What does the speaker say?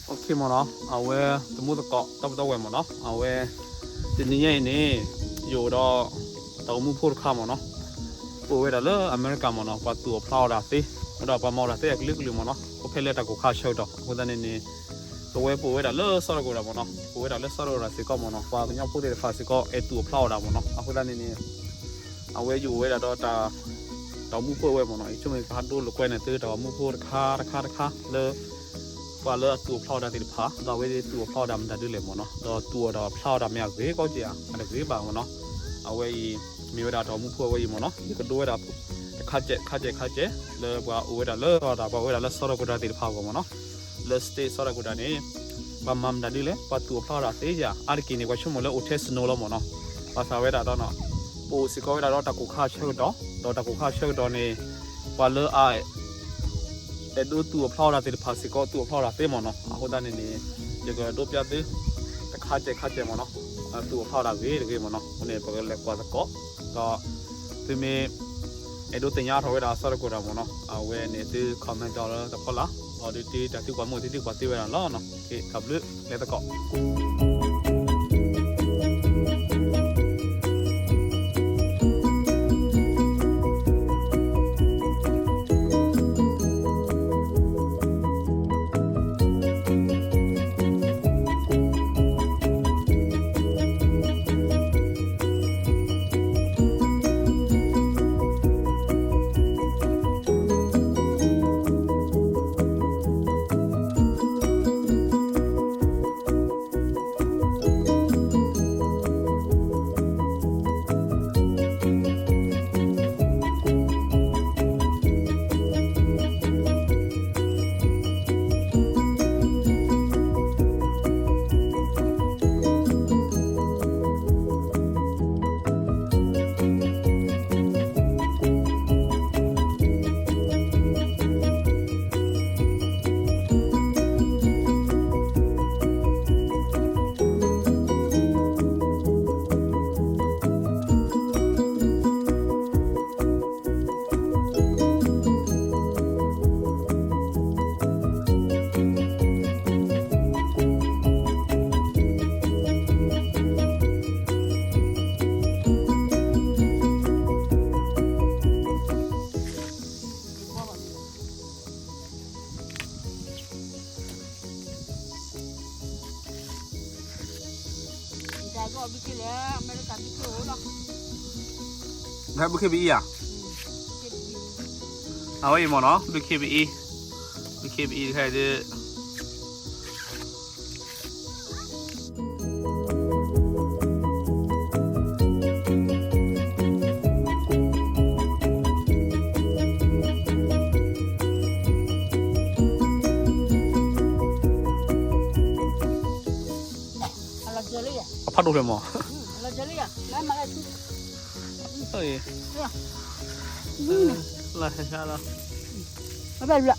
မ့ၢ်နီၤ, အဝဲ တမူသကိး တၢ်ပတီၢ်ဝဲမ့ၢ်နီၤ, အဝဲ တနံၤညါအံၤန့ၣ် ယအိၣ်ဒီး တၢ်အိၣ်မူဖိတခါမ့ၢ်နီၤ, ပအိၣ်ဝဲဒၣ်လၢအမဲရကၤမ့ၢ်နီၤ, ပှၤသူၣ်အီၣ်ဖျးအီၣ်တၢ်သ့, ဒီးပှၤမၤအီၣ်တၢ်သ့အကလုာ်ကလုာ်မ့ၢ်နီၤ, အိၣ်ဖဲလၢတၢ်ကိၢ်ခါဆၢကတီၢ်, အဃိသတးန့ၣ်န့ၣ် ပဝဲပအိၣ်ဝဲဒၣ်လၢစီၤဒကီးတၢ်မ့ၢ်နီၤ, ပအိၣ်ဝဲဒၣ်လၢစီၤဒကီးတၢ်စ့ၢ်ကီးမ့ၢ်နီၤ, ပှၤကညီဖိသ့ၣ်တဖၣ်စ့ၢ်ကီး အဲၣ်သူၣ်အီၣ်ဖျးအီၣ်တၢ်မ့ၢ်နီၤ, အဃိသတးန့ၣ်န့ၣ် အဝဲယအိၣ်ဝဲဒၣ်ဒီး တၢ်အိၣ်မူဖိဝဲမ့ၢ်နီၤ, ယဆိကမိၣ်ကဟးဒိလိာ်ကွဲန့ၣ်သု တၢ်အိၣ်မူဖိတခါတခါတခါလၢ ပှၤလၢအသူၣ်အီၣ်ဖျးအီၣ်တၢ်သ့ၣ်တဖၣ်, ဒီးအဝဲသ့ၣ်သူၣ်အီၣ်ဖျးအီၣ်တၢ်မတၤဒ်လဲၣ်မ့ၢ်နီၤ, ဒီးသူၣ်အီၣ်တၢ်ဖျးအီၣ်တၢ်မ့ၢ်အဂ့ၤကီက့ၤဧါ, အတဂ့ၤဘၣ်မ့ၢ်နီၤ, အဝဲအံၤ မ့ၢ်ဝဲဒၣ်တၢ်အိၣ်မူဖိအဝဲအံၤမ့ၢ်နီၤ, ယကဒိဝဲဒၣ် တခါကဲးတခါကဲးတခါကဲး လၢပှၤအိၣ်ဝဲဒၣ်လၢ ပှၤအိၣ်ဝဲဒၣ်လၢစီၤဒကီးတၢ်သ့ၣ်တဖၣ်အဂီၢ်မ့ၢ်နီၤ, လၢ state စီၤဒကီးတၢ်န့ၣ် ပှၤမၤမတၤဒ်လဲၣ်, ပှၤသူၣ်အီၣ်ဖျးအီၣ်တၢ်သ့ဧါ, အါတက့ၢ်န့ၣ် ပှၤဆိကမိၣ်လၢအိၣ်ထဲ snow လီၤမ့ၢ်နီၤ, ဘၣ်ဆၣ်ဝဲဒၣ်ဒီး ပအိၣ်စ့ၢ်ကီးဝဲဒၣ်ဒီးတၢ်ကိၢ်ခါဆၢကတီၢ်, ဒီးတၢ်ကိၢ်ခါဆၢကတီၢ်န့ၣ် ပှၤလၢအ အဲၣ်ဒိးသူၣ်အီၣ်ဖျးအီၣ်တၢ်သ့ၣ်တဖၣ်စ့ၢ်ကီးသူၣ်အီၣ်ဖျးအီၣ်တၢ်သ့မ့ၢ်နီၤ, အဃိသတးန့ၣ်န့ၣ် ယကဒိးပျးသု တခါကဲးတခါကဲးမ့ၢ်နီၤ, သူၣ်အီၣ်ဖျးအီၣ်တၢ်ဂ့ၤတဂ့ၤမ့ၢ်နီၤ, အဃိန့ၣ် ပကလဲၤကွၢ်သကိး, ဒီး သုမ့ၢ် အဲၣ်ဒိးသ့ၣ်ညါထီၣ်ဝဲဒၣ်စီၤဒကီးတၢ်မ့ၢ်နီၤ, အဝဲန့ၣ်သု comment ဒီးလၢတဖီလာ်, ဒီးဒုးတ့တၢ်သုကွၢ်မုာ်သုသံကွၢ်သ့ဝဲဒၣ်လီၤ, တၢ်ဘျုးလဲၤသကိး ဘုခ့ပအံၤဧါ, အဝဲအံၤမ့ၢ်နီၤ, ဘုခ့ပအံၤ, ဘုခ့ပအံၤတခါဒီး အဖးဒိၣ်ဖျဲၣ်မး, လၢဟဲဆါလီၤ, ဘၣ်လၢ